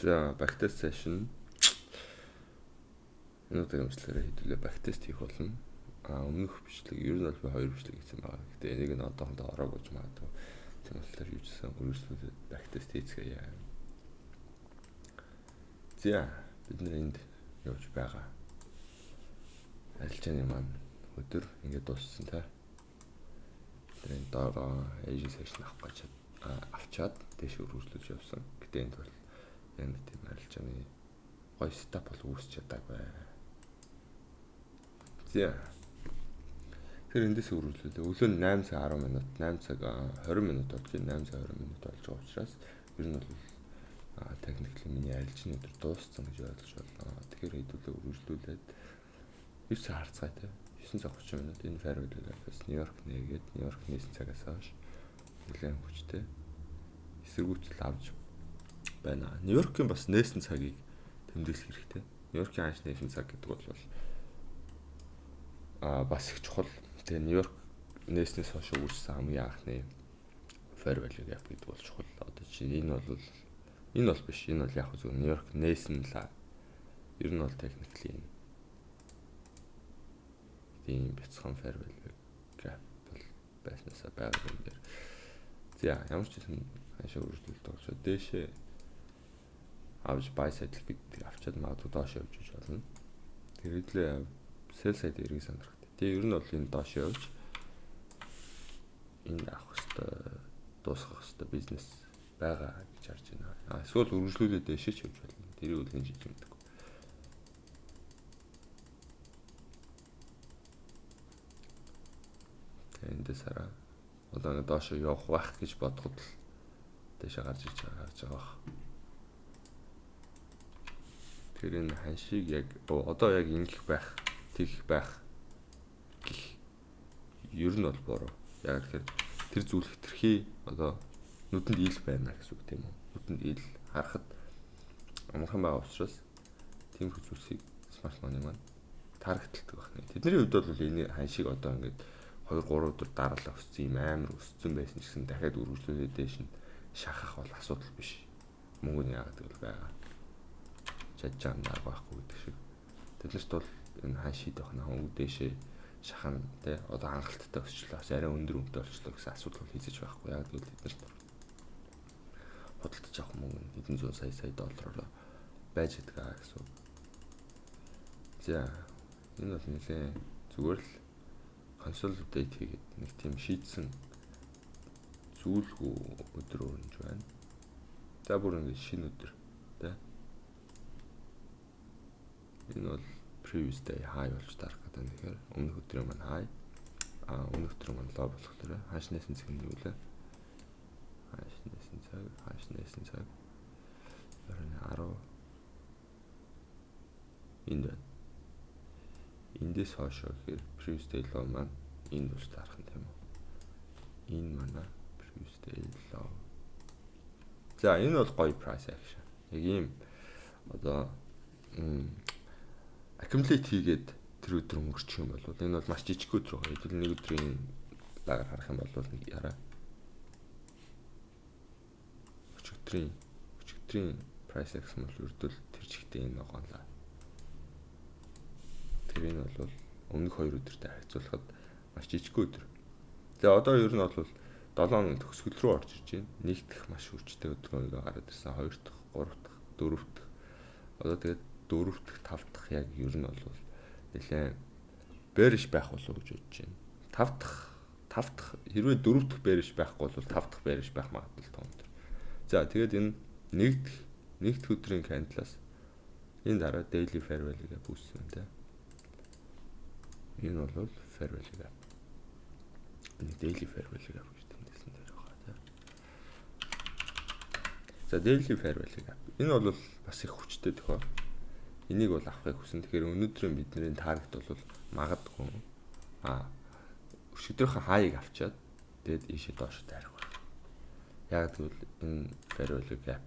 За, backtest session. Энэ удаагийн бичлэгээр хэдүүлээ backtest хийх болно. А өмнөх бичлэг, ер нь бол би хоёр бичлэг хийсэн байгаа. Гэтэ энийг нь одоохондоо ороог болж магадгүй. Тийм болохоор юу гэсэн үргэлжлүүлээд backtest хийцгээе. За, бид нэр энд явж байгаа. Арилжааны маань өдөр ингээд дууссан та. Тэр энэ доороо Asian session авах гэж авчаад дээш үргэлжлүүлж явсан. Гэтэ энд бол яг нэг тийм арилжааны гоё setup бол үүсч чадаагүй. За. Тэр эндээс үргэлжлүүлээ. Өглөө нь 8 цаг 10 минут, 8 цаг 20 минут болж байна. 8 цаг 20 минут болж байгаа учраас ер нь бол technically миний арилжааны өдөр дууссан гэж ойлгож байна. Тэгэхээр хэдүүлээ үргэлжлүүлээд 9 цаг харцгаая те. 9 цаг 30 минут энэ fair value gap-аас Нью-Йорк нээгээд, Нью-Йорк нээсэн цагаас хойш нэлээд хүчтэй эсэргүүцэл авч байна. Нью-Йоркийн бас нээсэн цагийг тэмдэглэх хэрэгтэй. Нью-Йоркийн ханш нээсэн цаг гэдэг бол бас их чухал. Тэгээ Нью-Йорк нээснээс хойш үүссэн хамгийн анхны fair value gap гэдэг бол чухал. Одоо чи энэ бол биш. Энэ бол яг зөв Нью-Йорк нээсэн л, ер нь бол technically энэ тийм бяцхан fair value gap бол байснаасаа байгаа юм дээр. За, ямар ч гэсэн ханшаа үргэлжлүүлдэг болохоор дээшээ авч buy side гэдэг авчаад магадгүй доош явж иж болно. Тэгээд л sell side эргэн сандрах. Тэгээ ер нь бол энэ доош явж энд авах хэвээр, дуусгах хэвээр бизнес байгаа гэж харж байна. А эсвэл үргэлжлүүлээд дээшээ ч явж болно. Тэрийг үл хинж мэддэг. Тэгээ эндээс хараа. Одоо ингэ доошо явах байх гэж бодоход л дээшээ гарч ирж байгаа, харж байгаа бах. Тэр энэ ханшийг яг одоо яг ингэх байх, тэгэх байх гэх ер нь бол буруу. Яг тэгэхээр тэр зүйл хэтэрхий одоо нүдэнд ил байна гэсэн үг, тийм үү? Нүдэнд ил харахад амархан байгаа учраас тийм зүйлсийг smart money маань target лдаг байна. Тэдний хувьд бол энэ ханшийг одоо ингээд 2 3 өдөр дараалал өссөн юм, амар өссөн байсан ч гэсэн дахиад үргэлжлүүлээд дээш нь шахах бол асуудал биш. Мөнгө нь яагаад гэвэл байгаа. Чадж байгаа юм арга байхгүй гэдэг шиг. Тэднэрт бол энэ ханш хийх байх нь дээшээ шахан те, одоо хангалттай өсчлөө, бас арай өндөр үнэтэй болчлоо гэсэн асуудал бол хийзэж байхгүй. Яг гэвэл тэднэрт худалдаж авах мөнгө нь хэдэн зуун сая сая доллараар байж байдаг гэсэн үг. За, энэ бол нэлээ зүгээр л consolidate хийгээд нэг тийм шийдсэн зүйлгүй өдөр өрнөж байна. За, бүр ингэ шинэ өдөр тэ. Энэ бол previous day high болж дарах гэдэг. Тэгэхээр өмнөх өдрийн маань high, өмнөх өдрийн маань low болохоор ханш нээсэн цаг нь юу лээ? Ханш нээсэн цаг, ханш нээсэн цаг 10 энд байна. Эндээс хойш гэхээр previous day low маань энд болж дарах нь, тийм үү? Энэ манай previous day low. За, энэ бол гоё price action. Яг ийм одоо accumulate хийгээд тэр өдөр өнгөрчих юм бол энэ бол маш жижиг өдөр байгаа. Хэдүүл нэг өдрийн лагаар харах юм бол нэг яраа. Өчигдрийн price action бол ердөө тэр чигтээ энэ ногоонлаа. Тэр энэ бол өмнөх хоёр өдөртэй харьцуулахад маш жижиг өдөр. Тэгээ одоо ер нь бол 7 хоногийн төгсгөл рүү орж ирж байна. Нэг дэх маш хүчтэй өдрөө гараад ирсэн. Хоёр дахь, гурав дахь, дөрөв дэх. Одоо тэгээд дөрөв дэх, тав дахь яг ер нь бол нэлээд bearish байх болов уу гэж бодож байна. Тав дахь, хэрвээ дөрөв дэх bearish байхгүй бол тав дахь bearish байх магадлал том өндөр. За, тэгээд энэ нэг дэх өдрийн candle-аас энэ дараа daily fair value gap үүссэн тийм. Энэ бол fair value gap. Энэ daily fair value gap гэж тэмдэглэсэн дээр байгаа тийм. За, daily fair value gap. Энэ бол бас их хүчтэй тохиол. Энийг бол авахыг хүсэн. Тэгэхээр өнөөдрийн бидний target бол магадгүй өчигдрийнхөө high-ыг авчаад тэгээд ийшээ доош дайрах байх. Яг тэгвэл энэ fair value gap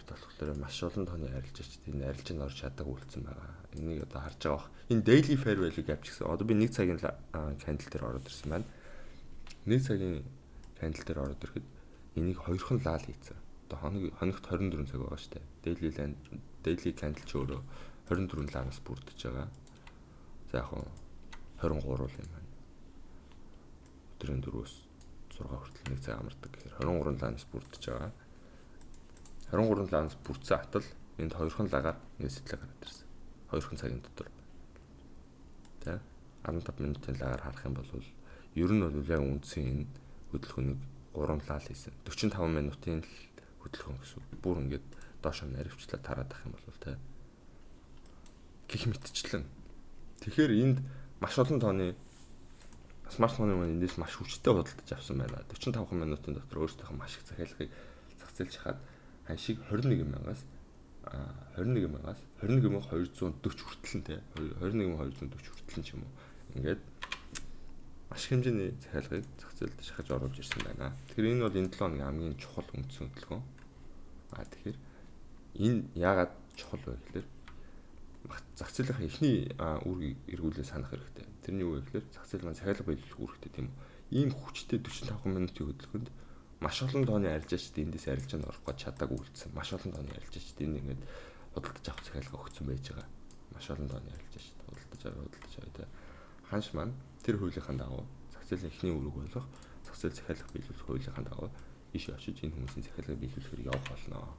болохоор маш олон тооны арилжаач энэ арилжаанд орж чадаагүй үлдсэн байгаа. Энийг одоо харж байгаа бах. Энэ daily fair value gap ч гэсэн одоо би нэг цагийн candle дээр ороод ирсэн байна. Нэг цагийн candle дээр ороод ирэхэд энийг хоёрхан лаал хийцэн. Одоо хоногт 24 цаг байгаа шүү дээ. Daily line, daily candle ч өөрөө 24 лаанаас бүрдэж байгаа. За, яг 23 л юм байна. Өдрийн 4-өөс 6 хүртэл нэг цаг амардаг гэхээр 23 лаанаас бүрдэж байгаа. 23 лаанаас бүрдсэн атал энд хоёрхан лагаар ингээд сэтлэг гараад ирсэн. Хоёрхан цагийн дотор. За, 15 минутын лагаар харах юм бол ер нь бол яг үндсэн энэ хөдөлгөөнийг 3 лаа л хийсэн. 45 минутын л хөдөлгөөн гэсэн. Бүр ингээд доошо наривчлаа тараад ах юм бол тэ. Гэх мэтчлэн. Тэгэхээр энд маш олон тооны smart money маань эндээс маш хүчтэй худалдаж авсан байна. 45 минутын дотор өөрсдийнхөө маш их захиалгыг зах зээлж хахад ханшиг 21 мянгаас 21 мянгаас 21,240 хүртэл нь, те, 21,240 хүртэл ч юм уу, ингээд маш их хэмжээний захиалгыг зах зээлд шахаж оруулж ирсэн байна. Тэгэхээр энэ бол энэ 7 хоногийн хамгийн чухал үндсэн хөдөлгөөн. А тэгэхээр энэ яагаад чухал вэ гэхээр зах зээлийн эхний үүргийг эргүүлээ санах хэрэгтэй. Тэрний юу вэ гэхээр зах зээл маань захиалга биелүүлэх үүрэгтэй, тийм үү? Ийм хүчтэй 45 минутын хөдөлгөөнд маш олон тооны арилжаачид эндээс арилжаанд орох гэж чадаагүй үлдсэн. Маш олон тооны арилжаачид энд ингээд худалдаж авах захиалга өгсөн байж байгаа. Маш олон тооны арилжаачид худалдаж аваа, худалдаж аваа, тийм. Ханш маань тэр хуулийнхаа дагуу, зах зээлийн эхний үүрэг болох зах зээл захиалга биелүүлэх хуулийнхаа дагуу ийшээ очиж энэ хүмүүсийн захиалгыг биелүүлэхээр явах болно.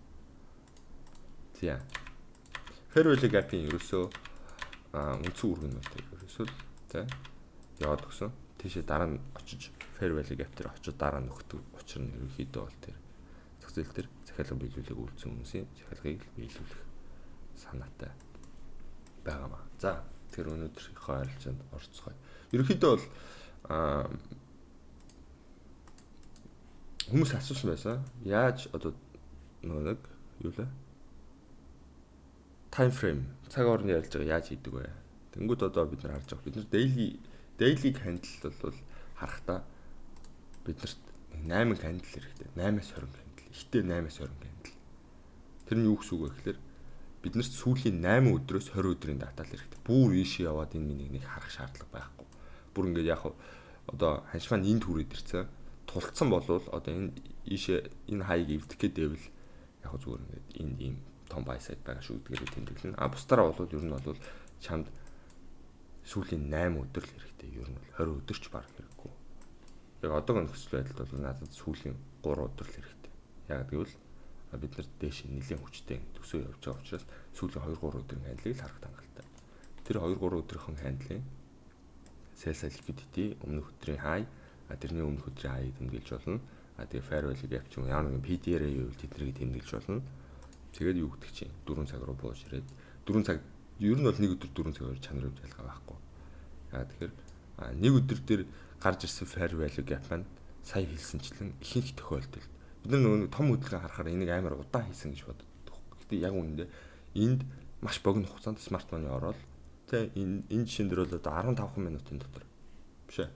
За. Fair value gap-ийн ерөөсөө үндсэн үүрэг нь бол тэр ерөөсөө л тэ яваад өгсөн. Тийшээ дараа нь очиж fair value gap дээр очиж дараа нь өгдөг. Учир нь ерөнхийдөө бол тэр зах зээл дээр захиалга биелүүлэх үлдсэн хүмүүсийн захиалгыг биелүүлэх санаатай байгаамаа. За, тэр өнөөдрийнхөө арилжаанд орцгоё. Ерөнхийдөө бол хүмүүс асуусан байсан. Яаж одоо нөгөө нэг юу лээ? Time frame, цаг орны ярьж байгаа яаж хийдэг вэ? Тэнгүүд одоо бид нар харж байгаа. Бид нар daily candle бол харахтаа биднэрт 8 candle хэрэгтэй. 8-аас 20 candle. Ихтэй 8-аас 20 candle. Тэр нь юу гэсэн үг вэ гэхээр биднэрт сүүлийн 8 өдрөөс 20 өдрийн дата л хэрэгтэй. Бүр ийшээ яваад энэ миний нэг харах шаардлага байхгүй. Бүр ингээд яг одоо ханш маань энд хүрээд ирсэн. Тулцсан болвол одоо энэ ийшээ энэ хаяг эвдэх гээд байвал яг зүгээр ингээд энд ийм том buy side байгаа шүү гэдгээр тэмдэглэнэ. А бусдаараа бол ер нь бол чамд сүүлийн 8 өдөр л хэрэгтэй. Ер нь бол 20 өдөр ч баг хэрэггүй. Яг одоогийн нөхцөл байдалд бол надад сүүлийн 3 өдөр л хэрэгтэй. Яг гэвэл бид нар дээш нэлийн хүчтэй төсөө явж байгаа учраас сүүлийн 2 3 өдрийн candle-ыг л харах хангалттай. Тэр 2 3 өдрийнхэн candle-ын sell side liquidity, өмнөх өдрийн high, тэрний өмнөх өдрийн high тэмдэглэж болно. А тэгээ fair value gap ч юм уу, ямар нэгэн PD array байвал тэднийг тэмдэглэж болно. Тэгээд юу гэдэг чинь 4 цаг руу бууж ирээд 4 цаг, ер нь бол нэг өдөр 4 цаг хоёр чанар хувьд ялгаа байхгүй. Яа тэгэхээр нэг өдөр дээр гарч ирсэн fair value gap маань сая хэлсэнчлэн ихэнх тохиолдолд бид нар нөгөө том хөдөлгөөн харахаар энийг амар удаан хийсэн гэж боддог. Гэтэ яг үнэндээ энд маш богино хугацаанд smart money ороод тэ энэ жишээн дээр бол одоо 15 минутын дотор биш ээ.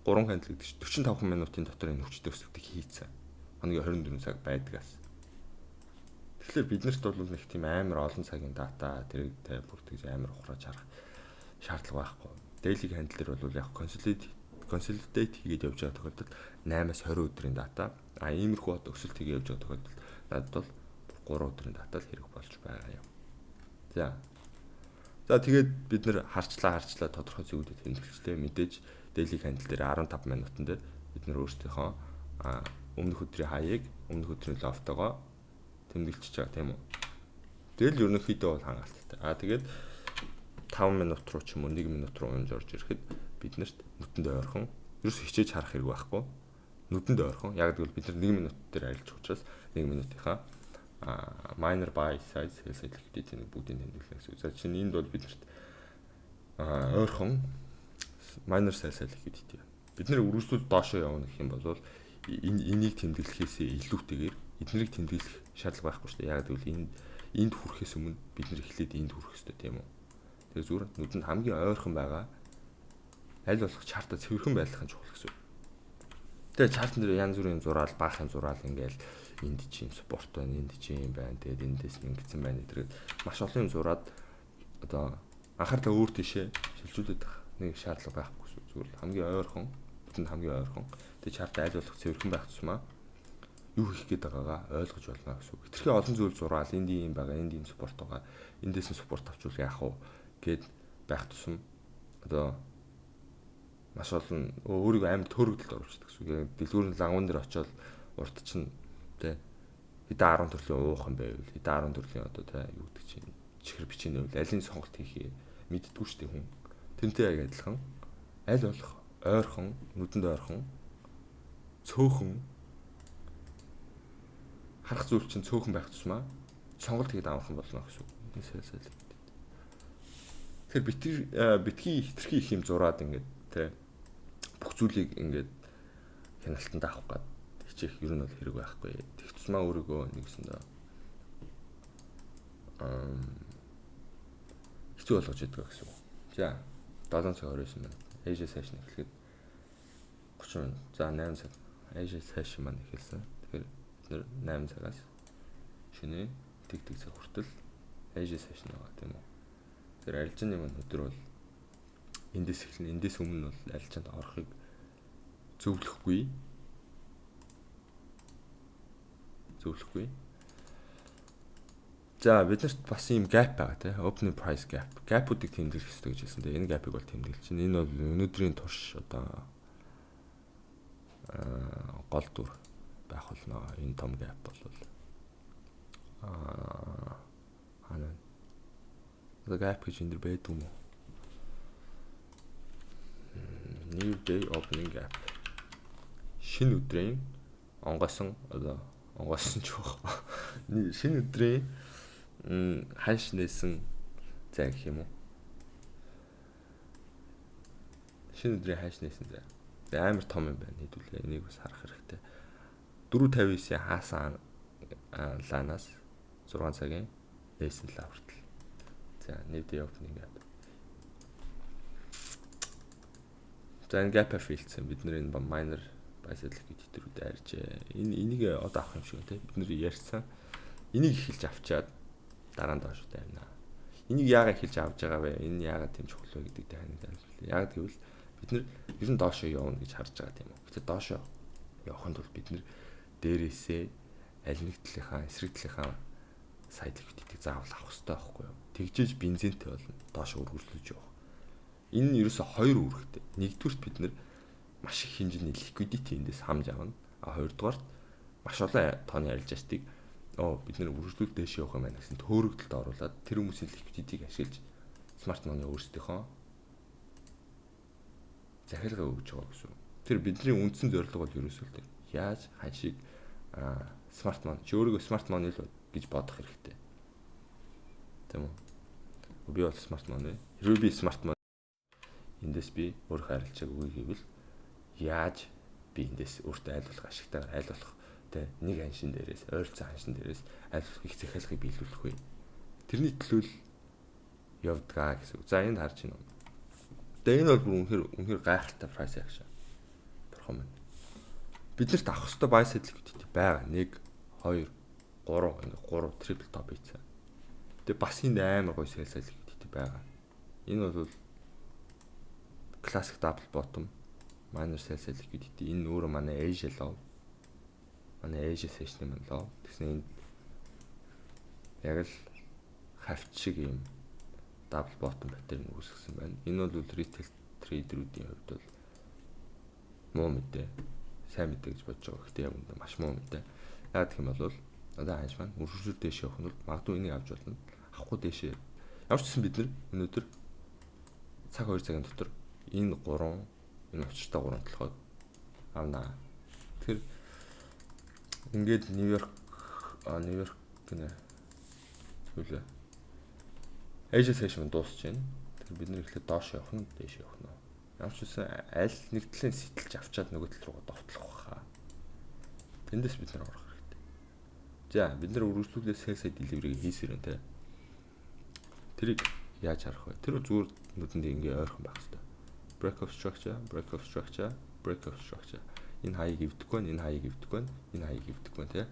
3 candle гэдэг чинь 45 минутын дотор энэ хүчтэй өсөлтийг хийцэн. Хоногийн 24 цаг байдгаас. Тэгэхээр биднэрт бол нэг тийм амар олон цагийн дата тэрийг тэ бүр тэгж амар ухрааж харах шаардлага байхгүй. Daily candle дээр бол яг consolidate хийгээд явж байгаа тохиолдолд 8-аас 20 өдрийн дата, а иймэрхүү одоо өсөлт хийгээд явж байгаа тохиолдолд надад бол 3 өдрийн дата л хэрэг болж байгаа юм. За. За, тэгээд бид нэр харчлаа харчлаа тодорхой зүйлүүдэд тэмдэглэжтэй. Мэдээж daily candle дээр 15 минутан дээр бид нэр өөрсдийнхөө өмнөх өдрийн high-ыг өмнөх өдрийн low-тойгоо тэмдэглэж байгаа, тийм үү. Тэгэл ерөнхийдөө бол хангалттай. А тэгээд 5 минут руу ч юм уу, 1 минут руу унж орж ирэхэд биднэрт нүдэнд ойрхон, ерөөс хичээж харах хэрэг байхгүй. Нүдэнд ойрхон. Яг гэвэл бид нар 1 минут дээр арилжих учраас 1 минутынхаа minor buy side, sell side liquidity-ний бүгдийг тэмдэглэнэ гэсэн үг. За, чинь энд бол биднэрт ойрхон minor sell side liquidity. Бид нэр үргэлжлүүл доошоо явна гэх юм бол энэ энийг тэмдэглэхээсээ илүүтэйгээр эднэрийг тэмдэглэх шаардлага байхгүй шүү дээ. Яг гэвэл энэ энд хүрэхээс өмнө бид нэр эхлээд энд хүрэх ёстой, тийм үү? Тэгээ зүгээр нүдэнд хамгийн ойрхон байгаа аль болох chart-аа цэвэрхэн байлгах нь чухал гэсэн үг. Тэгээ chart-ан дээр янз бүрийн зураал, баахын зураал ингээл энд чи юм support байна, энд чи юм байна. Тэгээд эндээс нь ингэсэн байна гэдэргээд маш олон юм зураад одоо анхаарлаа өөр тийшээ шилжүүлээд байх нэг шаардлага байхгүй шүү. Зүгээр хамгийн ойрхон, нүдэнд хамгийн ойрхон. Тэгээ chart аль болох цэвэрхэн байх тусмаа Юу хийх гээд байгаагаа ойлгож болно гэсэн үг. Хэтэрхий олон зүйл зураал, энд ийм байгаа, энд ийм support байгаа. Эндээс нь support авчвал яах вэ гэд байх тусам одоо маш олон өөрийгөө амар төөрөгдөлд оруулчихдаг гэсэн үг. Дэлгүүр нь лангуун дээр очиод урт чинь тэ хэдэн 10 төрлийн уух юм байвал, хэдэн 10 төрлийн одоо тэ юу гэдэг чинь чихэр бичээний байвал алийг сонголт хийхээ мэддэггүй шүү дээ хүн. Тэнтэй яг адилхан аль болох ойрхон, нүдэнд ойрхон, цөөхөн харах зүйл чинь цөөхөн байх тусмаа сонголт хийгээд амархан болно гэсэн үг. Энэ sell side. Тэгэхээр битгий хэтэрхий их юм зураад ингээд тэ бүх зүйлийг ингээд хяналтанд авах гээд хичээх ер нь бол хэрэг байхгүй. Тэг тусмаа өөрийгөө нэгсэндээ хэцүү болгож идэг гэсэн үг. За, 7 цаг 29 минут. Asia session эхлэхэд 30 минут. За, 8 цаг. Asia session маань эхэлсэн. Тэгэхээр бид нар 8 цагаас шөнө тэг тэг цаг хүртэл Asia session байгаа, тийм үү. Тэгэхээр арилжааны маань өдөр бол эндээс эхэлнэ. Эндээс өмнө бол арилжаанд орохыг зөвлөхгүй. Зөвлөхгүй. За, бид нарт бас ийм gap байгаа тий. Opening price gap. Gap-уудыг тэмдэглэх хэрэгтэй гэж хэлсэн. Тэгээ энэ gap-ыг бол тэмдэглэж чинь. Энэ бол өнөөдрийн турш одоо гол дүр байх болно. Энэ том gap бол хаана одоо gap гэж энэ дэр байдаг юм уу? New day opening gap. Шинэ өдрийн онгойсон, одоо онгойсон ч байх. Шинэ өдрийн ханш нээсэн зай гэх юм уу? Шинэ өдрийн ханш нээсэн зай. Тэгээ амар том юм байна хэдүүлээ. Энийг бас харах хэрэгтэй. 4:59-ийн хаасан лаанаас 6 цагийн нээсэн лаа хүртэл. За, new day opening gap. За, энэ gap fill-сэн. Бид нэр энэ minor buy side liquidity рүү дайржээ. Энэ энийг одоо авах юм шиг байна те. Бид нэр ярьсан. Энийг эхэлж авчаад дараа нь доош дайрна. Энийг яагаад эхэлж авч байгаа вэ? Энэ яагаад тийм чухал вэ гэдэг тань тайлбарлая. Яагаад гэвэл бид нэр ер нь доошоо явна гэж харж байгаа, тийм үү. Гэтэ доошоо явахын тулд бид нэр дээрээсээ аль нэг талынхаа, эсрэг талынхаа side liquidity-г заавал авах хэрэгтэй байхгүй юу? Тэгжээж бензинтэй болно. Доош үргэлжлүүлж явах. Энэ нь ерөөсө хоёр үүрэгтэй. Нэгдүгüрт бид нэр маш их хэмжээний liquidity эндээс хамж авна. А хоёрдугаарт маш олон тооны арилжаачдыг оо бид нэр үргэлжлүүл дээш явах юм байна гэсэн төөрөгдөлд оруулаад тэр хүмүүсийн liquidity-г ашиглаж smart money өөрсдийнхөө захиалга өгч байгаа гэсэн. Тэр бидний үндсэн зорилго бол ерөөсөө л яаж ханшийг smart money чи өөрийгөө smart money л гэж бодох хэрэгтэй. Тийм үү? Би бол smart money. Хэрвээ би smart money эндээс би өөрийнхөө арилжааг өгье гэвэл яаж би эндээс өөртөө аль болох ашигтайгаар, аль болох тэ нэг ханшин дээрээс, ойролцоо ханшин дээрээс аль болох их захиалгыг биелүүлэх вэ? Тэрний төлөө л явдгаа гэсэн үг. За, энд харж байна уу? Тэгээ энэ бол бүр үнэхээр үнэхээр гайхалтай price action. Бурхан минь. Бид нарт авах ёстой buy side liquidity байгаа. 1 2 3, ингээ 3 triple top хийцэн. Тэгээ бас энд амар гоё sell side liquidity байгаа. Энэ бол classic double bottom minor sell side liquidity. Энэ өөрөө манай Asia low. Манай Asia session маань low. Тэгсэн энд яг л хавч шиг юм double bottom pattern үүсгэсэн байна. Энэ бол retail trader-үүдийн хувьд бол муу мэдээ, сайн мэдээ гэж бодож байгаа. Гэхдээ яг үндэ маш муу мэдээ. Яг гэх юм бол одоо ханш маань үргэлжлүүл дээш явах нь бол магадгүй энийг авч болно. Авахгүй дээшээ. Ямар ч гэсэн бид нар өнөөдөр цаг 2 цагийн дотор энэ 3, энэ учиртай 3 толгойг авнаа. Тэгэхээр ингээд Нью-Йорк, Нью-Йорк гэнэ. Тэгвэл Asia session дуусч байна. Тэгэхээр бид нэр эхлээд доош явах нь, дээш явах нь. Ямар ч үсэн аль нэг талын сэтэлж авчаад нөгөө тал руугаа довтлох байхаа. Тэндээс бид нар орох хэрэгтэй. За, бид нар үргэлжлүүлээ sell side delivery-г хийсээр байна те. Тэрийг яаж харах вэ? Тэр зүгээр нүдэнд ингээ ойрхон байх хэрэгтэй. Break of structure, break of structure, break of structure. Энэ хаяг эвдэхгүй байна, энэ хаяг эвдэхгүй байна, энэ хаяг эвдэхгүй байна те.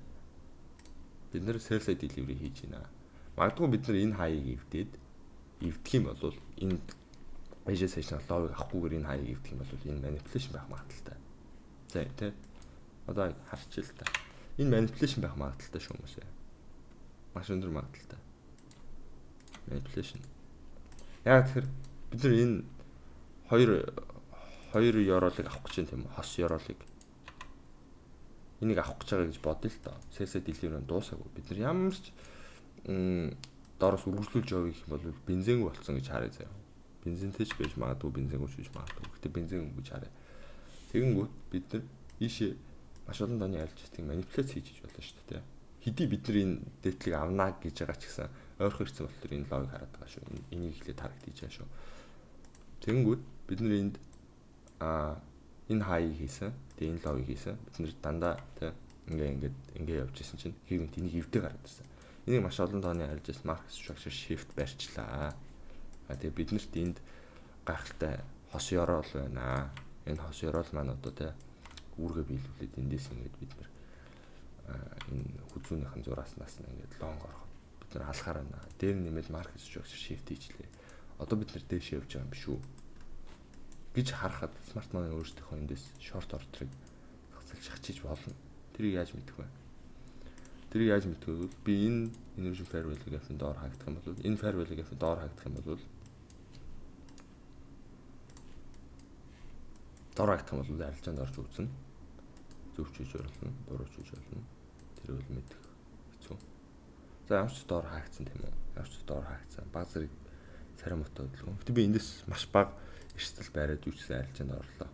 Бид нэр sell side delivery хийж байна. Магадгүй бид нар энэ хаяг эвдээд, эвдэх юм бол энэ Asia session low-ыг авахгүйгээр энэ хаяг эвдэх юм бол энэ manipulation байх магадлалтай. За, тий. Одоо харчих л та. Энэ manipulation байх магадлалтай шүү, хүмүүсээ. Маш өндөр магадлалтай. Manipulation. Яг тэгэхээр бид нар энэ хоёр ёроолыг авах гэж байна, тийм үү? Хос ёроолыг энийг авах гэж байгаа гэж бодъё л доо. Sell side delivery дуусаагүй. Бид нар ямар ч доороос үргэлжлүүлж явъя гэх юм бол бензингүй болсон гэж харъя заяа. Бензинтэй ч байж магадгүй, бензингүй ч байж магадгүй. Гэтэ бензингүй гэж харъя. Тэгэнгүүт бид нар ийшээ маш олон тооны арилжаачдыг манипуляц хийж болно шүү дээ. Хэдий бид нар энэ дээдлийг авнаа гэж байгаа ч гэсэн ойрхон ирсэн болохоор энэ low г хараад байгаа шүү. Энийг эхлээд харагдаж байгаа шүү. Тэгэнгүүт бид нар энд энэ хай хийсэн. Тэгээ энэ low г хийсэн. Бид нар дандаа тий ингээ ингээд ингээ явж исэн чинь хийгэнт энийг эвдээ гараад ирсэн. Энийг маш олон тооны арилжаач market structure shift барьчлаа. А тэгээ биднэрт энд гайхалтай хос ёроол байна. Энэ хос ёроол маань одоо тий үүргээ биелүүлээд эндээс ингээд бид нар энэ хүзүүнийхэн зурааснаас нь ингээд long орох бид нар алхаар байна. Дээр нэмээд market structure shift хийчлээ. Одоо бид нар дээш явж байгаа юм биш үү гэж харахад smart money өөрсдийнхөө эндээс short order-ыг зах зээл шахачиж болно. Тэрийг яаж мэдэх вэ? Тэрийг яаж мэдэх вэ? Би энэ inversion fair value gap-ын доор хаагдах юм бол, энэ fair value gap-ын доор хаагдах юм бол, доор хаагдах юм бол арилжаанд орж үзнэ. Зөв ч хийж болно, буруу ч хийж болно. Тэр бол мэдэх хэцүү. За, ямар ч доор хаагдсан, тийм үү? Ямар ч доор хаагдсан. Баг зэрэг царай муутай хөдөлгөөн. Гэтэ би эндээс маш бага эрсдэл бариад юу ч гэсэн арилжаанд орлоо.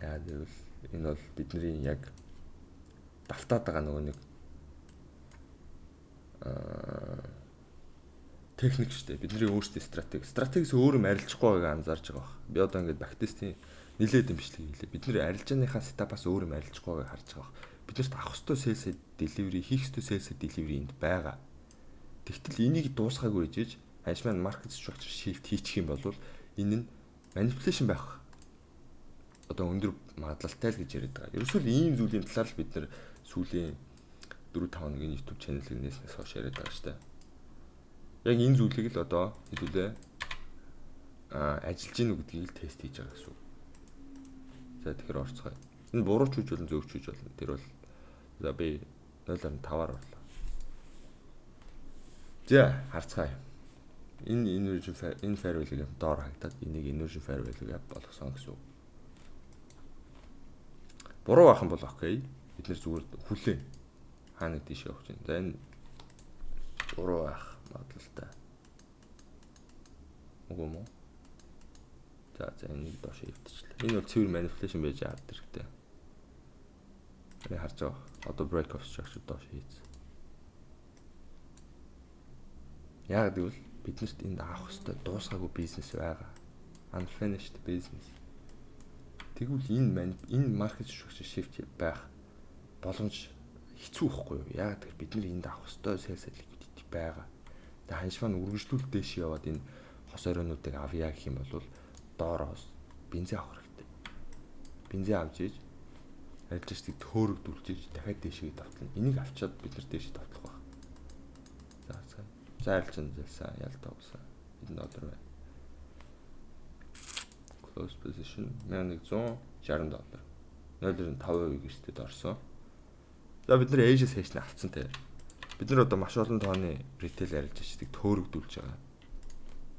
Яа гэвэл энэ бол бидний яг давтаад байгаа нөгөө нэг техник шүү дээ. Бидний өөрсдийн стратеги. Стратегиэс өөр юм арилжихгүй байгааг анзаарч байгаа бах. Би одоо ингээд backtest ийн нилээд юм бичлэг хийлээ. Бид нэр арилжааныхаа setup аас өөр юм арилжихгүй байгааг харж байгаа бах. Бид нарт авах ёстой sell side delivery, хийх ёстой sell side delivery энд байгаа. Тэгтэл энийг дуусгаагүй ижиж ханш маань market structure shift хийчих юм бол энэ нь manipulation байх одоо өндөр магадлалтай л гэж яриад байгаа. Ерөөсөө л ийм зүйлийн талаар л бид нэр сүүлийн 4 5 хоногийн YouTube channel-ыг нээснээс хойш яриад байгаа шүү дээ. Яг энэ зүйлийг л одоо хэдүүлээ ажиллаж гин үү гэдгийг л тест хийж байгаа гэсэн үг. За, тэгэхээр орцгоё. Энэ буруу ч үж болно, зөв ч үж болно. Тэр бол за би 0.5-аар орлоо. За, харцгаая. Энэ inversion энэ fair value gap доор хагдаад энийг inversion fair value gap болгосон гэсэн үг. Буруу байх юм бол okay. Бид нэр зүгээр хүлээн. Хаа нэг тийш явах чинь. За, энэ буруу байх магадлалтай. Үгүй юм уу? За, энийг доош эвдчихлээ. Энэ бол цэвэр manipulation байж ард хэрэгтэй. Би харж байгаа. Одоо break of structure доош хийц. Яг гэвэл биднэрт энд авах ёстой дуусгаагүй бизнес байгаа. Unfinished business. Тэгвэл энэ market structure shift байх боломж хэцүү ихгүй юу? Яг тэр бид нар энд авах ёстой sell side liquidity байгаа. Тэгээ ханш маань үргэлжлүүл дээш яваад энэ хос оройнуудыг авъя гэх юм бол доороос бензин авах хэрэгтэй. Бензин авч ийж арилжаачдыг төөрөгдүүлж ийж дахиад дээшээ давтлана. Энийг авчиад бид нар дээшээ давтлах байх. За. За, арилжаанд залсан, ялтаа усан. Хэдэн доллар вэ? Close position 1160 доллар. 0.5% гэрстэд орсон. За, бид нар Asia session авцсан те. Бид нар одоо маш олон тооны retail арилжаачдыг төөрөгдүүлж байгаа.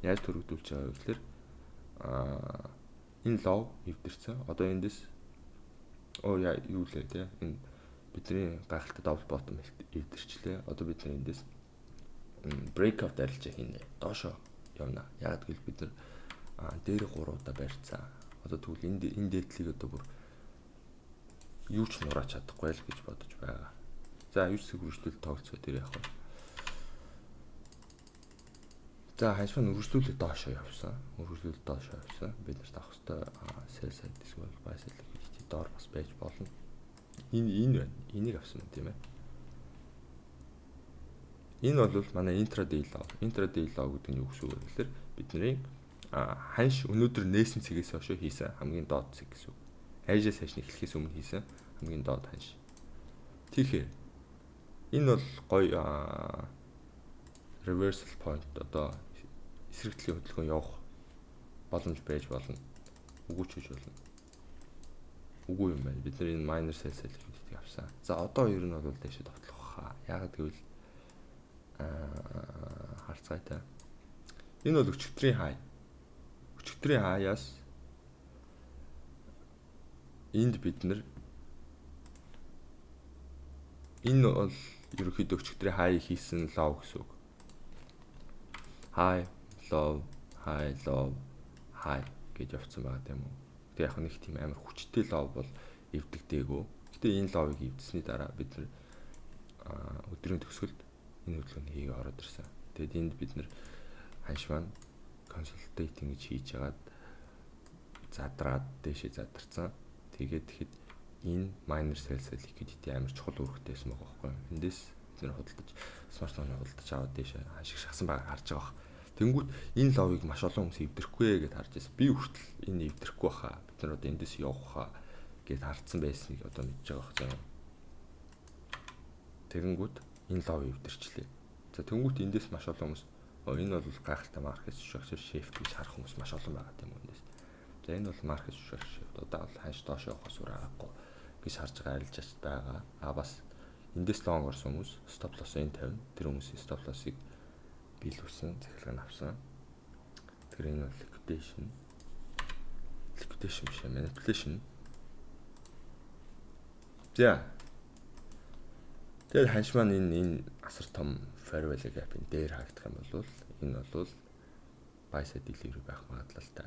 Яаж төөрөгдүүлж байгаа вэ гэхээр энэ low эвдэрсэн. Одоо эндээс оо яа юу лээ те. Энэ бидний гайхалтай double bottom эвдэрчлээ. Одоо бид нар эндээс breakout арилжаа хийнэ. Доошо явна. Яг гэвэл бид нар дээр 3 удаа барьцсан. Одоо тэгвэл энэ дээдлийг одоо бүр юу ч нураач чадахгүй л гэж бодож байгаа. За, юу ч үргэлжлүүл тоглоцоо тэр яг вэ. За, ханш маань үргэлжлүүлээ доошоо явсан. Үргэлжлүүл доошоо явсан. Бид нарт авах хэвээр sell side эсвэл buy side liquidity доор бас байж болно. Энэ байна. Энийг авсан юм, тийм ээ. Энэ бол манай intraday low. Intraday low гэдэг нь юу гэсэн үг вэ гэхээр бидний ханш өнөөдөр нээсэн цэгээс хойш хийсэн хамгийн доод цэг гэсэн үг. Asia session эхлэхээс өмнө хийсэн хамгийн доод ханш. Тэгэхээр энэ бол гоё reversal point, одоо эсрэг талын хөдөлгөөн явах боломж байж болно. Үгүй ч хийж болно. Үгүй юм байна. Бид нар энэ minor sell side liquidity авсан. За, одоо ер нь бол дээшээ довтлох хаа. Яагаад гэвэл харцгаая та. Энэ бол өчигдрийн high. Өчигдрийн high-аас энд бид нар энэ бол ерөнхийдөө өчигдрийн high хийсэн low гэсэн үг. High, low, high, low, high гэж явцсан байгаа, тийм үү. Гэтэ яг нэг тийм амар хүчтэй low бол эвдэгдээгүй. Гэтэ энэ low-ыг эвдсэний дараа бид нар өдрийн төгсгөлд энэ хөдөлгөөний хийгээ ороод ирсэн. Тэгээд энд бид нар ханш маань consolidate ингэж хийж хагаад задраад дээшээ задарсан. Тэгээд тэгэхэд энэ minor sell side liquidity амар чухал үүрэгтэй байсан байгаа байхгүй юу? Эндээс бид нар худалдаж, smart money худалдаж аваад дээшээ ханшиг шахсан байгааг харж байгаа бах. Тэнгүүт энэ low-ыг маш олон хүмүүс эвдрэхгүй гэдээ харж байсан. Би хүртэл энэ эвдрэхгүй баха. Бид нар одоо эндээс явах хаа гэд хардсан байсныг одоо мэдж байгаа бах заяа. Тэгэнгүүт энэ low эвдэрчлээ. За, тэнгүүт эндээс маш олон хүмүүс энэ бол гайхалтай market structure shift гэж харах хүмүүс маш олон байгаа, тийм үү, эндээс. За, энэ бол market structure shift. Одоо бол ханш доош явахаас өөр аргагүй гэж харж байгаа арилжаач байгаа. А бас эндээс long орсон хүмүүс stop loss энэ 50. Тэр хүмүүсийн stop loss-ыг биелүүлсэн, захилга нь авсан. Тэгэхээр энэ бол liquidation. Liquidation биш ээ, manipulation. За. Тэгээд ханш маань энэ асар том fair value gap-ын дээр хаагдах юм бол энэ бол buy side delivery байх магадлалтай.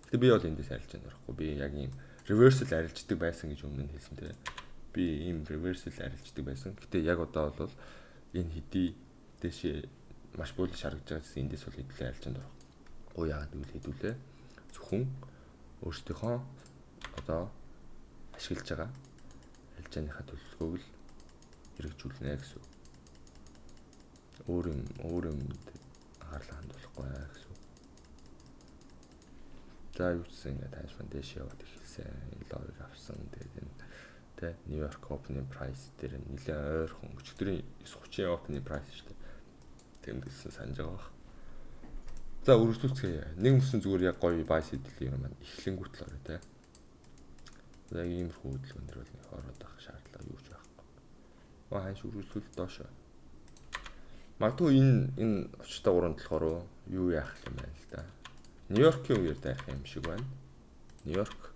Гэтэ би бол эндээс арилжаанд орохгүй. Би яг ийм reversal арилждаг байсан гэж өмнө нь хэлсэн, те. Би ийм reversal арилждаг байсан. Гэтэ яг одоо бол энэ хэдий дээшээ маш bullish харагдаж байгаа гэсэн эндээс бол хэдүүлээ арилжаанд орохгүй. Яагаад гэвэл хэдүүлээ зөвхөн өөрсдийнхөө одоо ашиглаж байгаа арилжааныхаа төлөвлөгөөг л хэрэгжүүлнэ гэсэн үг. Өөр юм анхаарлаа хандуулахгүй гэсэн үг. За, юу гэсэн, ингээд ханш маань дээш яваад эхэлсэн. Энэ low-ыг авсан. Тэгээд энэ тэ Нью-Йорк opening price дээр нэлээд ойрхон, өчигдрийн 9:30 opening price шүү дээ. Тэмдэглэсэн санаж байгаа бах. За, үргэлжлүүлцгээе. Нэг мөсөн зүгээр яг гоё buy side юм маань эхлэнгүүт л орё те. За, яг иймэрхүү хөдөлгөөн дэр бол нэг ороод авах шаардлага юу ч байхгүй. Ва, ханш үргэлжлүүл доошо. Магадгүй энэ учиртай 3 болохоор юу яах юм байна л да. Нью-Йоркийн үеэр дайрах юм шиг байна. Нью-Йорк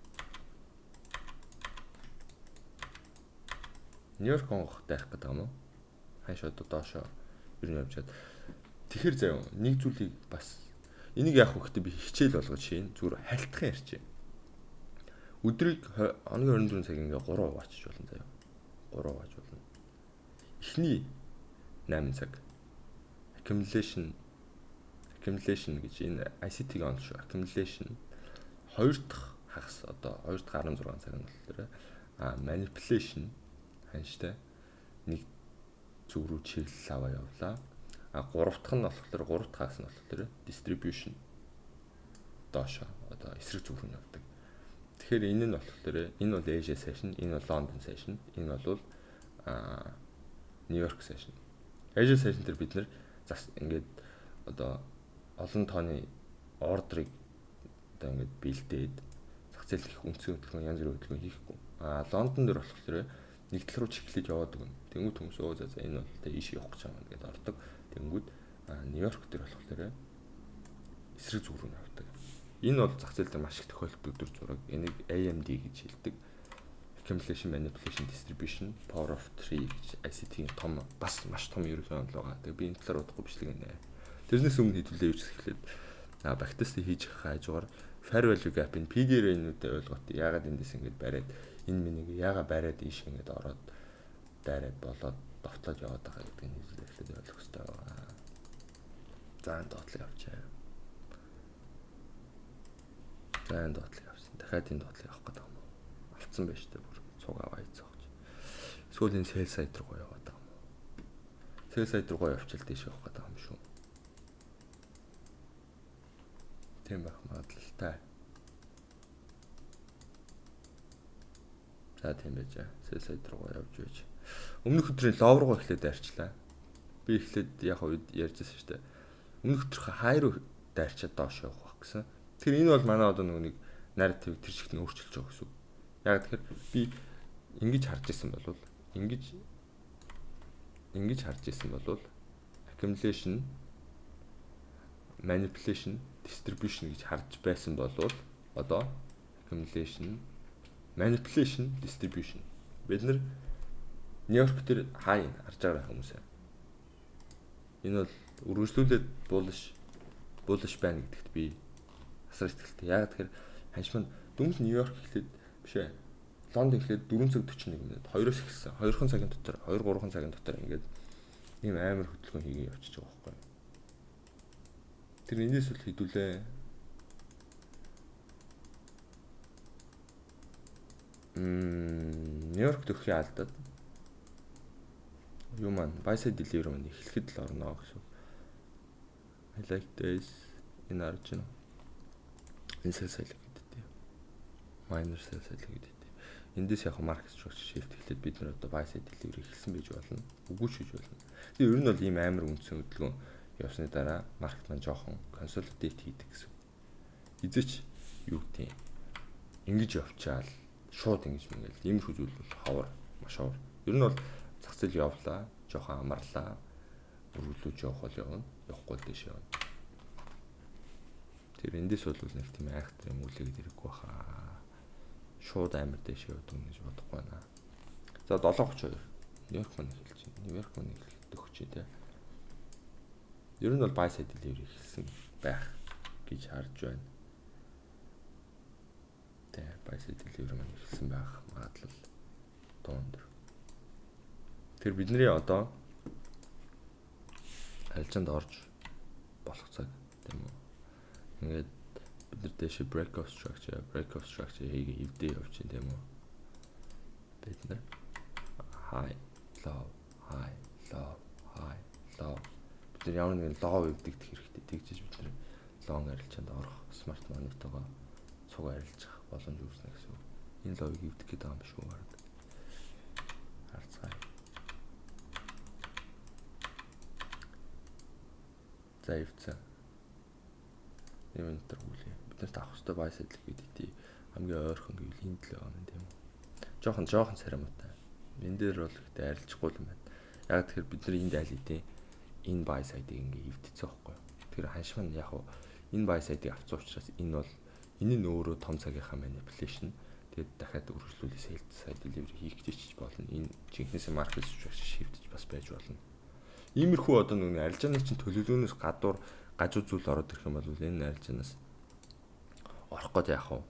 онгох дайрах гэдэг юм уу? Ханш одоо доошо ер нь явж чад. Тэгэхээр заяа, нэг зүйлийг бас энийг яг хөхтэй би хичээл болгож шин зүгээр халтхан ярьчих. Өдрийг хоногийн 24 цаг ингээ 3 хуваачиж болно заяа. 3 хувааж болно. Эхний 8 цаг accumulation гэж энэ ICT-ийн онол шүү. Accumulation, хоёр дахь хагас, одоо хоёр дахь 16 цаг нь болохоор manipulation, ханштай нэг зүг рүү чиглэл аваа явлаа. А гурав дахь нь болохоор, гурав дахь хагас нь болохоор distribution, доошо одоо эсрэг зүг рүү явдаг. Тэгэхээр энэ нь болохоор энэ бол Asia session, энэ бол London session, энэ бол New York session. Asia session дээр бид нэр зас ингээд одоо олон тооны order-ыг одоо ингээд бэлдээд зах зээл их үндсэн хөдөлгөөн, янз бүрийн хөдөлгөөн хийхгүй. А Лондон дээр болохоор нэг тал руу чиглэж яваад өгнө. Тэнгүүд хүмүүс өө за за энэ бол тэ ийш явах гэж байгаа юм гэдээ ордог. Тэнгүүд Нью-Йорк дээр болохоор эсрэг зүг рүү явдаг. Энэ бол зах зээл дээр маш их тохиолддог дүр зураг. Энийг AMD гэж хэлдэг. Accumulation, Manipulation, Distribution, Power of 3 гэж ICT-ийн том, бас маш том ерөнхий онол байгаа. Тэгээ би энэ талаар удахгүй бичлэг гэнэ. Тэрнээс өмнө хэдүүлээ юу ч эхлээд backtest хийж байгаа хажуугаар fair value gap-ын PD array-нүүдэд ойлгоод, яагаад эндээс ингэж бариад, энэ миний яагаад бариад ийш ингэж ороод дайраад болоод довтлоод яваад байгаа гэдгийг хэдүүлээ эхлээд ойлгох хэрэгтэй байгаа. За, энэ доотлыг авчаа. За, энэ доотлыг авсан. Дахиад энэ доотлыг авах гэдэг юм уу? Авцсан байж тээ, бүр цуг аваа хийцээ. Эсвэл энэ sell side руу яваад байгаа юм уу? Sell side руу явчихал дээш явах гэдэг юм шүү. Тийм байх магадлалтай. За, тийм байж. Sell side руу явж байж. Өмнөх өдрийн low руу эхлээд дайрчлаа. Би эхлээд яг үед ярьжсэн шүү дээ. Өмнөх өдрийнхөө хай руу дайрчаад доош явах байх гэсэн. Тэгэхээр энэ бол манай одоо нөгөө нэг narrative тэр чигт нь өөрчилж байгаа гэсэн үг. Яг тэгэхээр би ингэж харж исэн бол, ингэж харж исэн бол accumulation, manipulation, distribution гэж харж байсан бол одоо accumulation, manipulation, distribution. Бид нар Нью-Йорк дээр хай харж байгаа хүмүүсээ. Энэ бол үргэлжлүүлээд bullish байна гэдэгт би асар итгэлтэй. Яг тэгэхээр ханш маань дөнгөж Нью-Йорк эхлээд, биш ээ. Лондон эхлээд 4 цаг 41 минут 2-оос эхэлсэн. 2хан цагийн дотор, 2 3хан цагийн дотор ингээд ийм амар хөдөлгөөн хийгээ явчихж байгаа байхгүй. Тэр эндээс бол хэдүүлээ. Нью-Йорк төхий алдаад юу маань buy side delivery маань эхлэхэд л орно гэсэн. I like this, энэ харж байна. Энэ sell side гэдэг. Minor sell side гэдэг. Эндээс яг market structure shift эхлээд бид нар одоо buy side delivery эхэлсэн байж болно. Үгүй ч гэж болно. Тэгээ ер нь бол ийм амар үндсэн хөдөлгөөн явсны дараа market маань жоохон consolidate хийдэг гэсэн. Эзэч юу гэдэг ингэж явчаал шууд ингэж мэнгээл иймэрхүү зүйл бол ховор, маш ховор. Ер нь бол зах зээл явлаа, жоохон амарлаа. Өргөлүүлж явах бол явна, явахгүй л дэше явна. Тэр эндээс бол нэг тийм айхтар юм үлээгээд ирэхгүй баха. Шууд амар дэше явдаг гэж бодохгүй байна. За, 7:32. Нью-Йорк маань эхэлж байна. Нью-Йорк маань эхэлдэг ч тий. Ер нь бол buy side delivery эхэлсэн байх гэж харж байна. Тэ, buy side delivery маань эхэлсэн байх магадлал дунд. Тэр бидний одоо арилжаанд орж болох цаг, тийм үү? Ингээд бид нар дэше break of structure хийгээ эвдээ явж чинь, тийм үү? Бид нар high, low, high, low, high, low, бид нар ямар нэгэн low эвдэгдэх хэрэгтэй. Тэгжиж бид нар long арилжаанд орох, smart money-тойгоо цуг арилжах боломж үүснэ гэсэн үг. Энэ low-ыг эвдэх гэдэг юм биш үү? Харцгаая. За, эвдсэн. Нэг минут хүлээ. Бид нарт авах хэрэгтэй buy side liquidity хамгийн ойрхон гэвэл энд л байгаа юм, тийм үү? Жохон жохон царамуутай. Энэ дээр бол гэхдээ арилжихгүй юм байна. Яг тэгэхээр бид нар энд аль хэдийн энэ buy side-ыг ингээ эвдчихсэн байхгүй юу? Тэгэхээр ханш маань яг уу энэ buy side-ыг авсан учраас энэ бол энэ нь өөрөө том цагийнхаа manipulation. Тэгээд дахиад үргэлжлүүлээ sell side delivery хийх гэж болно. Энэ жинхнээсээ market structure shift бас байж болно. Иймэрхүү одоо нэг арилжааны чинь төлөвлөгөөнөөс гадуур гажуу зүйл ороод ирэх юм бол энэ арилжаанаас орох гээд яах вэ?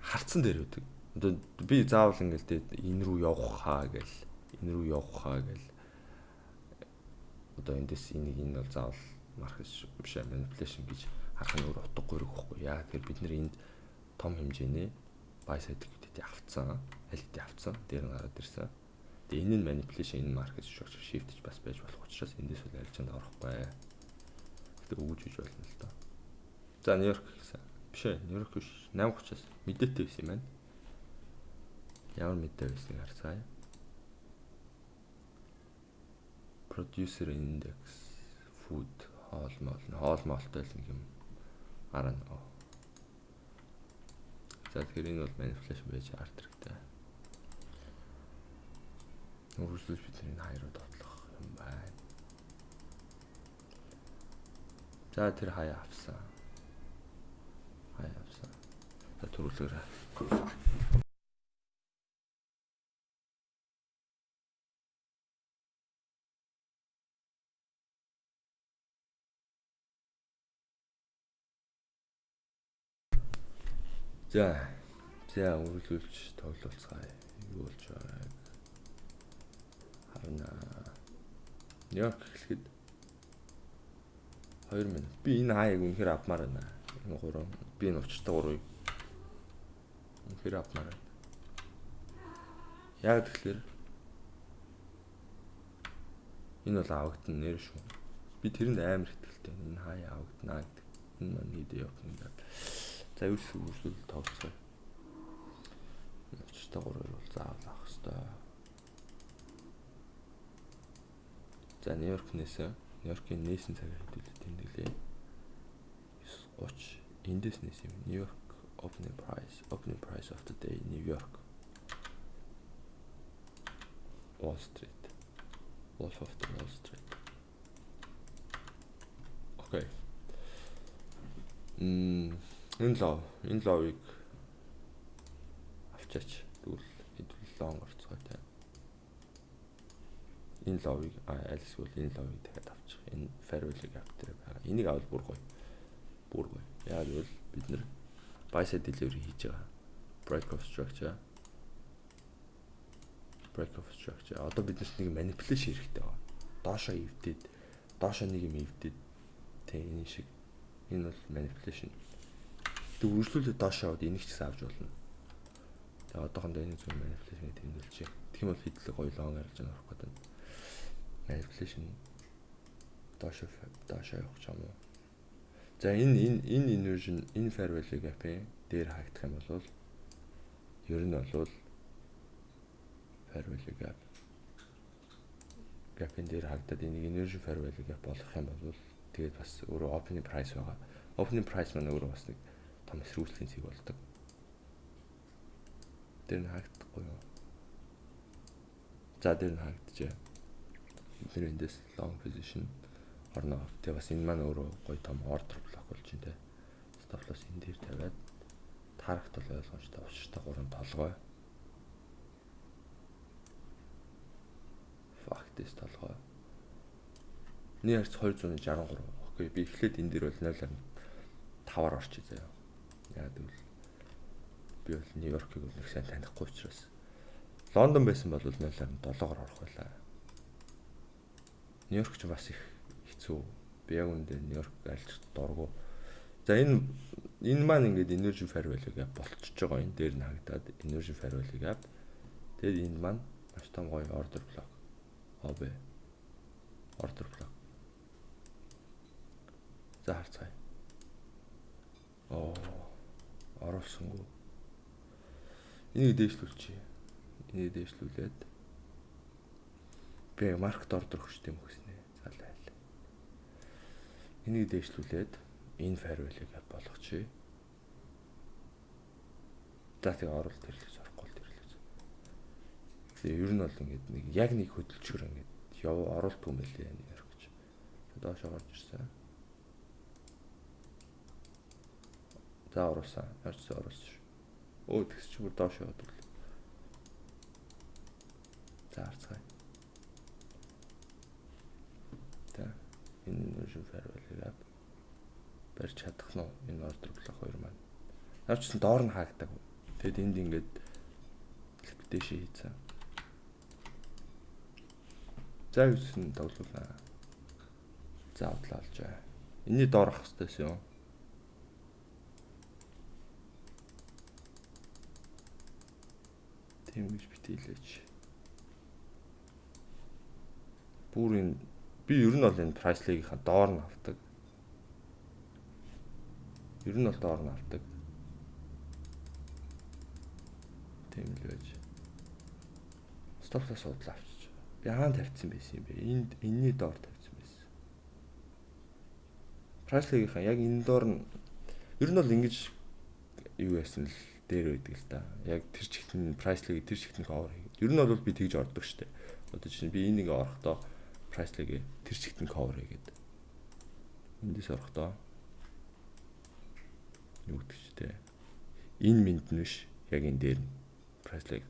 Харцсан дээр үүдэг. Одоо би заавал ингээл тэ энэ рүү явах хаа гэл, энэ рүү явах хаа гэл, одоо эндээс энийг энэ бол заавал market биш manipulation гэж харах нь өөр утгагүй байхгүй. Яа тэгэхээр бид нэр энд том хэмжээний buy side liquidity авцсан, аль хэдийн авцсан, дээр нь гараад ирсэн. Тэгээ энэ нь manipulation, энэ market structure shift гэж бас байж болох учраас эндээс бол арилжаанд орохгүй. Гэтэ өгж үж болно л доо. За, Нью-Йорк гэсэн. Биш ээ, Нью-Йорк биш. 8:30-аас мэдээтэй байсан юм байна. Ямар мэдээ байсныг харцгаая. Producer index, food, хоол моол, хоол моолтой л нэг юм гарна. За, тэгэхээр энэ бол manipulation байж арт хэрэгтэй. Үргэлжлүүлж бид энэ хай руу дотлох юм байна. За, тэр хаяа авсан. Хаяа авсан. За, төрүүлээрэй. За. За, үргэлжлүүлж тоглолцгаая. Юу болж байгааг харна. Нью-Йорк эхлэхэд 2 минут. Би энэ хаяг үнэхээр авмаар байна. Энэ гурав. Би энэ учиртай гурвыг үнэхээр авмаар байна. Яг тэгэхээр энэ бол авагдана нэр шүү. Би тэрэнд амар итгэлтэй. Энэ хаяа авагдана гэдэг. Энэ маань нийт явах юм байна. За, юу ч үргэлжлүүл тоглоцгоё. Учиртай гурвыг бол заавал авах хэрэгтэй. За, Нью-Йорк нээсэн. Нью-Йоркийн нээсэн цагаар хэдүүлээ тэмдэглэе. 9:30 эндээс нээсэн юм. Нью-Йорк Opening price of the day, New York. Wall Street. Wolf of the Wall Street. Okay. Энэ low-ыг авчаач. Тэгвэл хэдүүл long орцгоо те. Энэ low-ыг, аль эсвэл энэ low-ыг дахиад авчих. Энэ fair value gap дээр байгаа. Энийг авал бүр гоё. Бүр гоё. Яг гэвэл бид нэр buy side delivery хийж байгаа. Break of structure. Break of structure. Одоо бид нарт нэг manipulation хэрэгтэй байгаа. Доошоо эвдээд, доошоо нэг юм эвдээд, тэг энэ шиг, энэ бол manipulation. Тэг үргэлжлүүлээд доошоо аваад энийг ч гэсэн авч болно. Тэгээ одоохондоо энэ зүйл manipulation гэж тэмдэглэжээ. Тэгэх юм бол хэдлэг гоё long арилж байгаа гэдэг. Manipulation доошоо доошоо явах ч юм уу. За, энэ inversion, энэ fair value gap-ийн дээр хаагдах юм бол ер нь бол fair value gap-ийн дээр хаагдаад энийг inversion fair value gap болох юм бол тэгээд бас өөрөө opening price байгаа. Opening price маань өөрөө бас нэг том эсэргүүцлийн цэг болдог. Тэр нь хаагдахгүй юу? За, тэр нь хаагдчихэ. Бид нэр эндээс long position орно. Тэгээ бас энэ маань өөрөө гоё том order block болж байна те. Stop loss энэ дээр тавиад, target бол ойлгомжтой, учиртай гурван толгой. Fuck this толгой. Нэг харьц 263. Okay, би эхлээд энэ дээр бол 0.5-аар орчих заяа. Яа гэвэл би бол Нью-Йоркийг бол нэг сайн танихгүй учраас. Лондон байсан бол 0.7-оор орох байлаа. Нью-Йорк ч бас их хэцүү. Би яг үүндээ Нью-Йорк альж дургу. За, энэ маань ингээд inversion fair value gap болчихж байгаа. Энэ дээр нь хагдаад inversion fair value gap. Тэгээд энэ маань маш том гоё order block. OB. Order block. За, харцгаая. Оо, оруулсангүй. Энийг дээшлүүлчихье. Энийг дээшлүүлээд би market order өгч юм өгснэ. За лайл. Энийг дээшлүүлээд энэ fair value gap болгочихъя. За, тэгээ оруулалт хэрлэж орохгүй л хэрлэж. Тэгээ ер нь бол ингээд нэг яг нэг хөдөлчгөр ингээд яв оруулт юм лээ нэг гэж. Доош орж ирсэн. За, оруулсан. Орсон, оруулсан шүү. Өө, тэгс чи бүр доош яваад өглөө. За, харцгаая. За, энэ inversion fair value gap барьж чадах нь энэ order block хоёр маань. Навчсан доор нь хаагдаг. Тэгэд энд ингээд liquidation хийцэн. За, юусэн тоглуулаа. За, удлаа олж байгаа. Энийний доор авах хэрэгтэй юм. Тийм гэж битийлээч. Бүр энэ би ер нь бол энэ price leg-ийн доор нь авдаг. Ер нь бол доор нь авдаг. Тийм л байж. Stop loss судлаа авчиж. Би хаана тавьчихсан байсан юм бэ? Энд, энэний доор тавьчихсан байсан. Price leg-ийн яг энэ доор нь ер нь бол ингэж юу яасан л дээр байдаг л да. Яг тэр чигт нь price leg тэр чигт нь cover хийгээд. Ер нь бол би тэгж ордог штэ. Одоо чинь би энийг орохдоо price leg тэр чигт нь cover хийгээд. Эндээс орохдоо юу гэдэг чи те. Энэ минт нь биш, яг энэ дээр нь price leg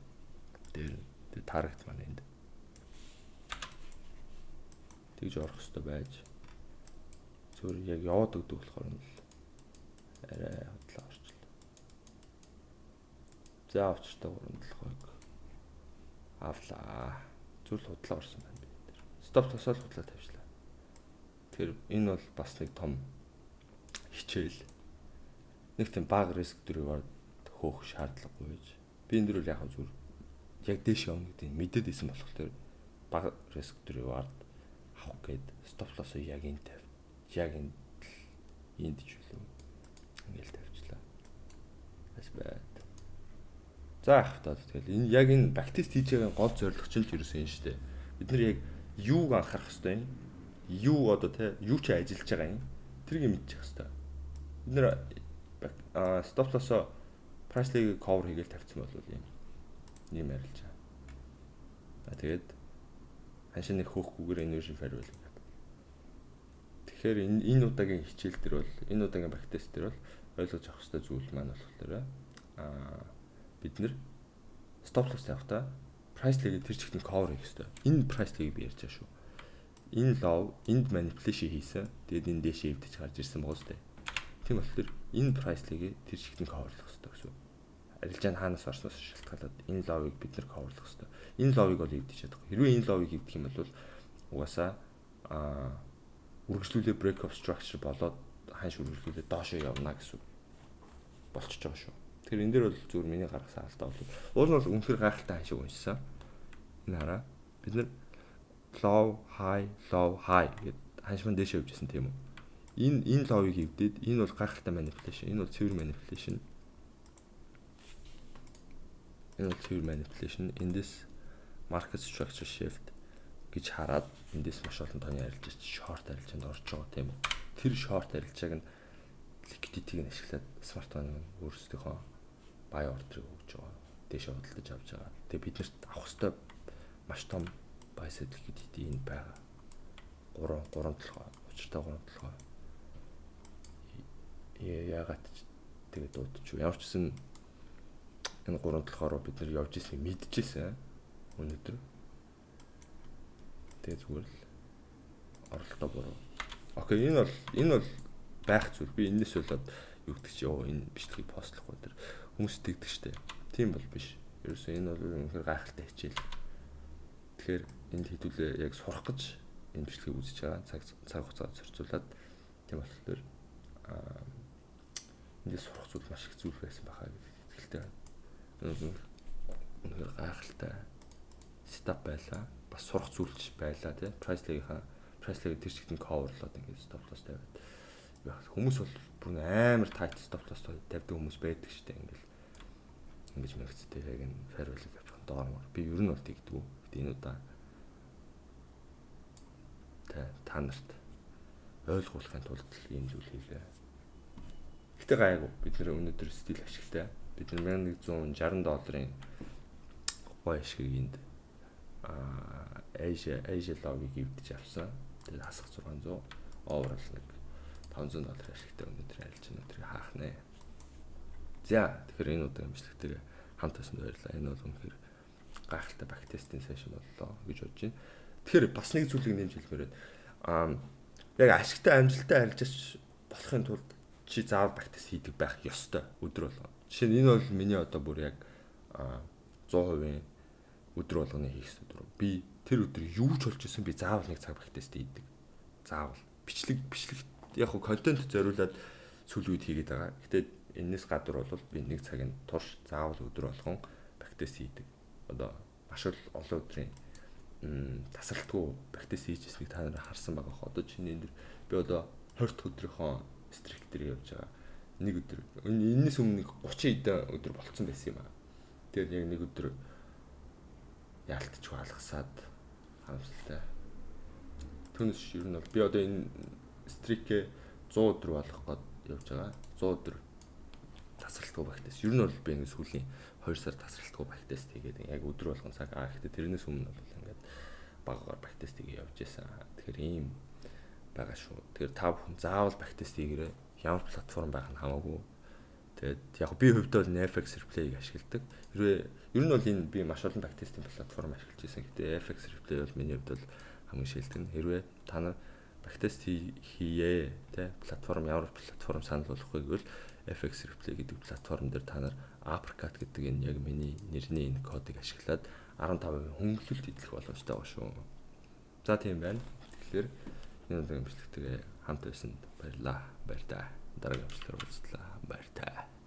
дээр нь тэг target маань энд. Тэгж орох хэрэгтэй байж. Зүгээр яг яваад өгдөг болохоор нь л арай худлаа орчлоо. За, учиртай гурван толгойг авлаа. Зүйл худлаа орсон байна би энэ дээр. Stop loss-оо л худлаа тавьчлаа. Тэр энэ бол бас нэг том хичээл. Нэг тийм бага risk reward хөөх шаардлагагүй байж. Би энэ дэр бол яг зүгээр яг дээш явна гэдгийг мэдээд исэн болохоор тэр бага risk reward авах гээд stop loss-ыг яг энэ тавь. Яг энэ энд ч үлээ. Ингээл тавьчлаа. That's bad. За, ах таа, тэгэл энэ яг энэ backtest хийж байгаа гол зорилго чинь л ерөөсөн энэ шүү дээ. Бид нар яг юуг анхаарах хэвтэй юм? Юу одоо те юу ч ажиллаж байгаа юм? Тэрийг мэдчих хэвтэй. Бид нар stop loss-оо Price leg-ийг cover хийгээл тавьсан бол ийм арилжаа. А тэгээд ханшаа нэг хөөхгүйгээр inversion fair value gap. Тэгэхээр энэ удаагийн хичээл дээр бол, энэ удаагийн backtest дээр бол ойлгож авах хэрэгтэй зүйл маань болохоор бид нэр stop loss тавихтаа price leg-ийг тэр чигт нь cover хийх хэрэгтэй. Энэ price leg-ийг би ярьж байгаа шүү. Энэ low энд manipulation хийсэн. Тэгээд энэ дээшээ эвдэж гарч ирсэн байгаа шүү дээ. Тийм болохоор энэ price leg-ийг тэр чигт нь cover лох хэрэгтэй гэсэн. Арилжаа нь хаанаас орсноос шалтгаалаад энэ low-ыг бид нэр cover лох хэрэгтэй. Энэ low-ыг бол эвдэж чадахгүй. Хэрвээ энэ low-ыг эвдэх юм бол угаасаа үргэлжлүүлээ break of structure болоод ханш үргэлжлүүлээ доошоо явна гэсэн болчихж байгаа шүү. Тэгэхээр энэ дээр бол зүгээр миний гаргасан алдаа бол уул нь бол үнэхээр гайхалтай ханшиг уншсан. Энэ хараа, бид нэр low, high, low, high гэд ханш маань дээшээ явж исэн, тийм үү? Энэ low-ыг эвдээд, энэ бол гайхалтай manipulation. Энэ бол цэвэр manipulation. Энэ бол цэвэр manipulation. Эндээс market structure shift гэж хараад эндээс маш олон тооны арилжаач short арилжаанд орж байгаа, тийм үү? Тэр short арилжааг нь liquidity-г нь ашиглаад smart money нь өөрсдийнхөө buy order-ыг өгж байгаа. Дээшээ худалдаж авч байгаа. Тэгээ бид нарт авах хэвээр маш том buy side liquidity энд байгаа. 3 3 толгой. Учиртай 3 толгой. Яагаад ч тэгээд дуудчих. Ямар ч гэсэн энэ 3 толгой руу бид нар явж ирснийг мэдчихсэн өнөөдөр. Тэгээ зүгээр л оролтоо буруу. Okay, энэ бол байх зүйл. Би энэс болоод юу гэдэг чи ёо, энэ бичлэгийг post лохгүй тэр хүмүүс тэгдэг штэ. Тийм бол биш. Ерөөсөө энэ бол үнэхээр гайхалтай хичээл. Тэгэхээр энд хэдүүлээ яг сурах гэж энэ бичлэгийг үзэж байгаа. Цаг цаг хугацаа зарцуулаад, тийм болохоор эндээс сурах зүйл маш их зүйл байсан байхаа гэж итгэлтэй байна. Энэ үнэхээр гайхалтай setup байлаа. Бас сурах зүйлч байлаа, тий. Price leg-ийн price leg тэр чигт нь cover лоод ингээд stop loss тавиад байх. Хүмүүс бол бүр амар tight stop loss тавьдаг хүмүүс байдаг шүү дээ. Ингээл ингэж мэгцтэй яг энэ fair value gap доор мөр. Би ер нь бол тэгдэггүй. Гэтэ энэ удаа та нарт ойлгуулахын тулд ийм зүйл хийлээ. Гэтэ гайгүй. Бид нэр өнөөдөр still ашигтай. Бид нар 1160 долларын гой ашгийг энд Asia low-ыг эвдэж авсан. Тэгээд хасах 600, overall нэг 500 доллар ашигтай өнөөдөр арилж өнөөдрийг хаах нэ. За, тэгэхээр энэ удаагийн бичлэгтээ хамт байсанд баярлалаа. Энэ бол үнэхээр гайхалтай backtest ийн session боллоо гэж бодож байна. Тэгэхээр бас нэг зүйлийг нэмж хэлмээр байна. Яг ашигтай, амжилттай арилжаач болохын тулд чи заавал backtest хийдэг байх ёстой өдөр болгон. Жишээ нь, энэ бол миний одоо бүр яг 100% өдөр болгоно хийх ёстой. Би тэр өдөр юу ч болж исэн, би заавал нэг цаг backtest хийдэг. Заавал. Бичлэг яг хөө контент зориулаад сүүлийн үед хийгээд байгаа. Гэтэ энэс гадуур бол би нэг цагийн турш заавал өдөр болгон backtest хийдэг. Одоо маш олон өдрийн тасралтгүй backtest хийж ирснийг та нар харсан байгаа хаа. Одоо чиний энэ би одоо 20 дахь өдрийнхөө streak дээр явж байгаа. Нэг өдөр энэс өмнө нэг 30 хэдэн өдөр болцсон байсан юм аа. Тэгээд яг нэг өдөр яалтчгүй алгасаад харамсалтай. Түүнээс ер нь бол би одоо энэ streak ээ 100 өдөр болгох гээд явж байгаа. 100 өдөр тасралтгүй backtest. Ер нь бол би ингэ сүүлийн 2 сар тасралтгүй backtest хийгээд яг өдөр болгон цаг. Аа, гэхдээ тэрнээс өмнө бол ингээд багаар backtest хийгээ явж байсан. Тэгэхээр ийм байгаа шүү. Тэгэхээр та бүхэн заавал backtest хийгээрэй. Ямар платформ байх нь хамаагүй. Тэгээд яг би хувьд бол FX Replay-г ашигладаг. Хэрвээ ер нь бол энэ би маш олон backtest ийн платформ ашиглаж байсан. Гэтэ FX Replay бол миний хувьд бол хамгийн шилдэг нь. Хэрвээ та нар backtest хийе тэ, платформ, ямар платформ санал болгох вэ гэвэл FX Replay гэдэг платформ дээр та нар Uppercut гэдэг энэ яг миний нэрний энэ кодыг ашиглаад 15% хөнгөлөлт идэх боломжтой байгаа шүү. За, тийм байна. Тэгэхээр энэ удаагийн бичлэгтэйгээ хамт байсанд баярлалаа. Баяртай. Дараагийн бичлэгээр уулзлаа. Баяртай.